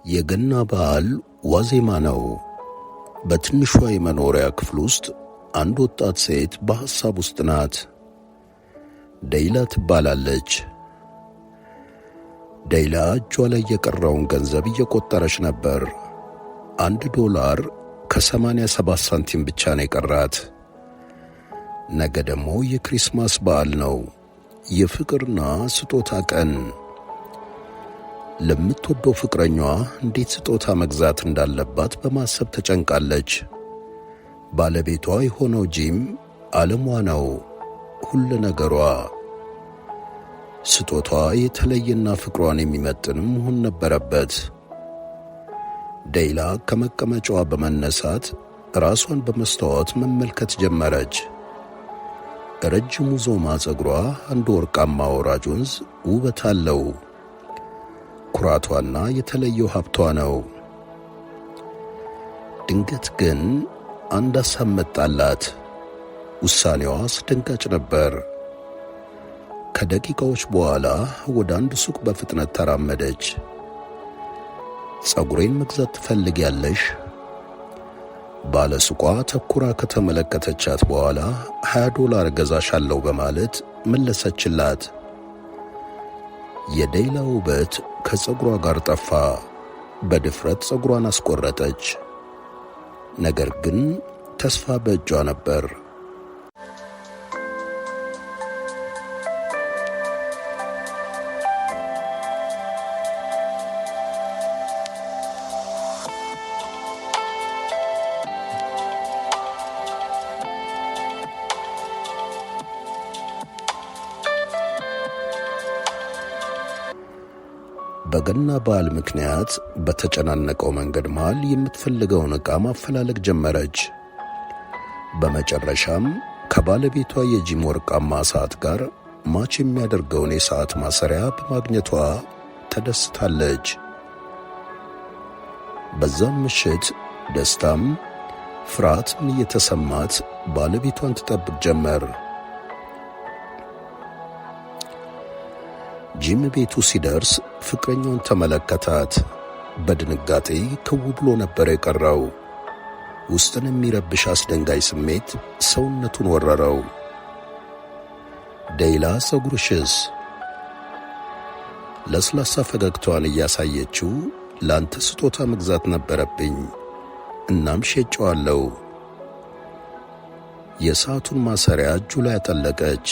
የገና በዓል ዋዜማ ነው። በትንሿ የመኖሪያ ክፍል ውስጥ አንድ ወጣት ሴት በሐሳብ ውስጥ ናት። ደይላ ትባላለች። ደይላ እጇ ላይ የቀረውን ገንዘብ እየቆጠረች ነበር። 1 ዶላር ከ87 ሳንቲም ብቻ ነው የቀራት። ነገ ደግሞ የ Christmas በዓል ነው፣ የፍቅርና ስጦታ ቀን። ለምትወደው ፍቅረኛዋ እንዴት ስጦታ መግዛት እንዳለባት በማሰብ ተጨንቃለች። ባለቤቷ የሆነው ጂም ዓለሟ ነው፣ ሁሉ ነገሯ። ስጦታዋ የተለየና ፍቅሯን የሚመጥንም መሆን ነበረበት። ደይላ ከመቀመጫዋ በመነሳት ራሷን በመስታወት መመልከት ጀመረች። ረጅሙ ዞማ ፀጉሯ እንደ ወርቃማ ወራጅ ወንዝ ውበት አለው። ኩራቷና የተለየው ሀብቷ ነው። ድንገት ግን አንድ ሐሳብ መጣላት። ውሳኔዋ አስደንጋጭ ነበር። ከደቂቃዎች በኋላ ወደ አንድ ሱቅ በፍጥነት ተራመደች። "ፀጉሬን መግዛት ትፈልጊያለሽ?" ባለሱቋ አተኩራ ከተመለከተቻት በኋላ 20 ዶላር እገዛሻለሁ በማለት መለሰችላት። የደይላ ውበት ከፀጉሯ ጋር ጠፋ። በድፍረት ፀጉሯን አስቆረጠች። ነገር ግን ተስፋ በእጇ ነበር። በገና በዓል ምክንያት በተጨናነቀው መንገድ መሃል የምትፈልገውን ዕቃ ማፈላለግ ጀመረች። በመጨረሻም ከባለቤቷ የጂም ወርቃማ ሰዓት ጋር match የሚያደርገውን የሰዓት ማሰሪያ በማግኘቷ ተደስታለች። በዛም ምሽት ደስታም ፍርሃትም እየተሰማት ባለቤቷን ትጠብቅ ጀመር። ጂም ቤቱ ሲደርስ ፍቅረኛውን ተመለከታት። በድንጋጤ ክው ብሎ ነበር የቀረው። ውስጥን የሚረብሽ አስደንጋጭ ስሜት ሰውነቱን ወረረው። "ደይላ፣ ፀጉርሽስ?" ለስላሳ ፈገግታዋን እያሳየችው፣ "ላንተ ስጦታ መግዛት ነበረብኝ፣ እናም ሸጬዋለሁ።" የሰዓቱን ማሰሪያ እጁ ላይ አጠለቀች።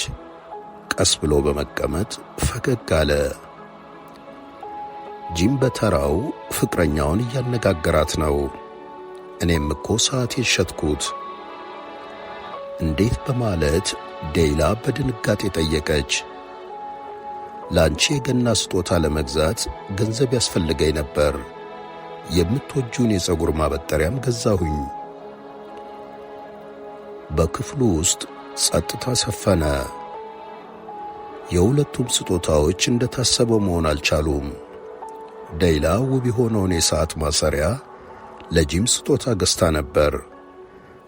ቀስ ብሎ በመቀመጥ ፈገግ አለ። ጂም በተራው ፍቅረኛውን እያነጋገራት ነው። "እኔም እኮ ሰዓቴን ሸጥኩት።" "እንዴት?" በማለት ዴይላ በድንጋጤ ጠየቀች። "ለአንቺ የገና ስጦታ ለመግዛት ገንዘብ ያስፈልገኝ ነበር። የምትወጂውን የፀጉር ማበጠሪያም ገዛሁኝ።" በክፍሉ ውስጥ ጸጥታ ሰፈነ። የሁለቱም ስጦታዎች እንደታሰበው መሆን አልቻሉም። ደይላ ውብ የሆነውን የሰዓት ማሰሪያ ለጂም ስጦታ ገዝታ ነበር።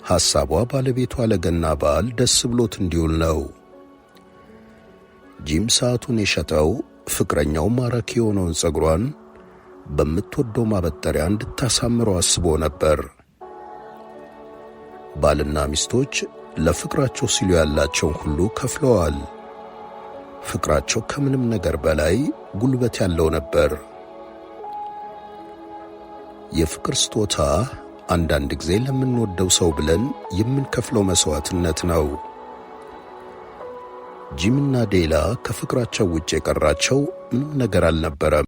ሐሳቧ ባለቤቷ ለገና በዓል ደስ ብሎት እንዲውል ነው። ጂም ሰዓቱን የሸጠው ፍቅረኛው ማራኪ የሆነውን ፀጉሯን በምትወደው ማበጠሪያ እንድታሳምረው አስቦ ነበር። ባልና ሚስቶች ለፍቅራቸው ሲሉ ያላቸውን ሁሉ ከፍለዋል። ፍቅራቸው ከምንም ነገር በላይ ጉልበት ያለው ነበር። የፍቅር ስጦታ አንዳንድ ጊዜ ለምንወደው ሰው ብለን የምንከፍለው መሥዋዕትነት ነው። ጂምና ዴላ ከፍቅራቸው ውጭ የቀራቸው ምንም ነገር አልነበረም።